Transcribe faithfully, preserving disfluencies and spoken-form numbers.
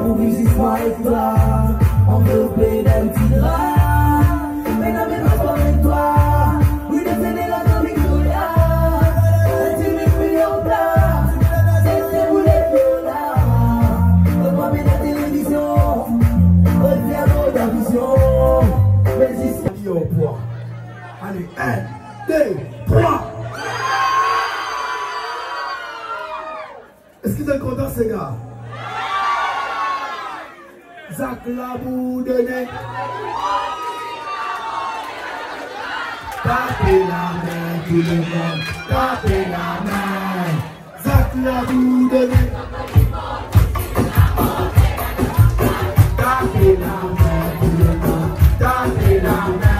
Pour vivre ce soir avec toi, enveloppé d'un petit drap. Mesdames et messieurs, avec toi, oui, le Sénégal dans Victoria. Un timide million de dollars, c'est ce que vous voulez, Fiona. Au premier de la télévision, au piano d'ambition. Mais ici, au point. Allez, un, deux, trois. Eski zot kontan, sega? Zak labourdone. Tape lame, tou lemonn, tape lame. Zak labourdone. Tape lame, tou lemonn, tape lame.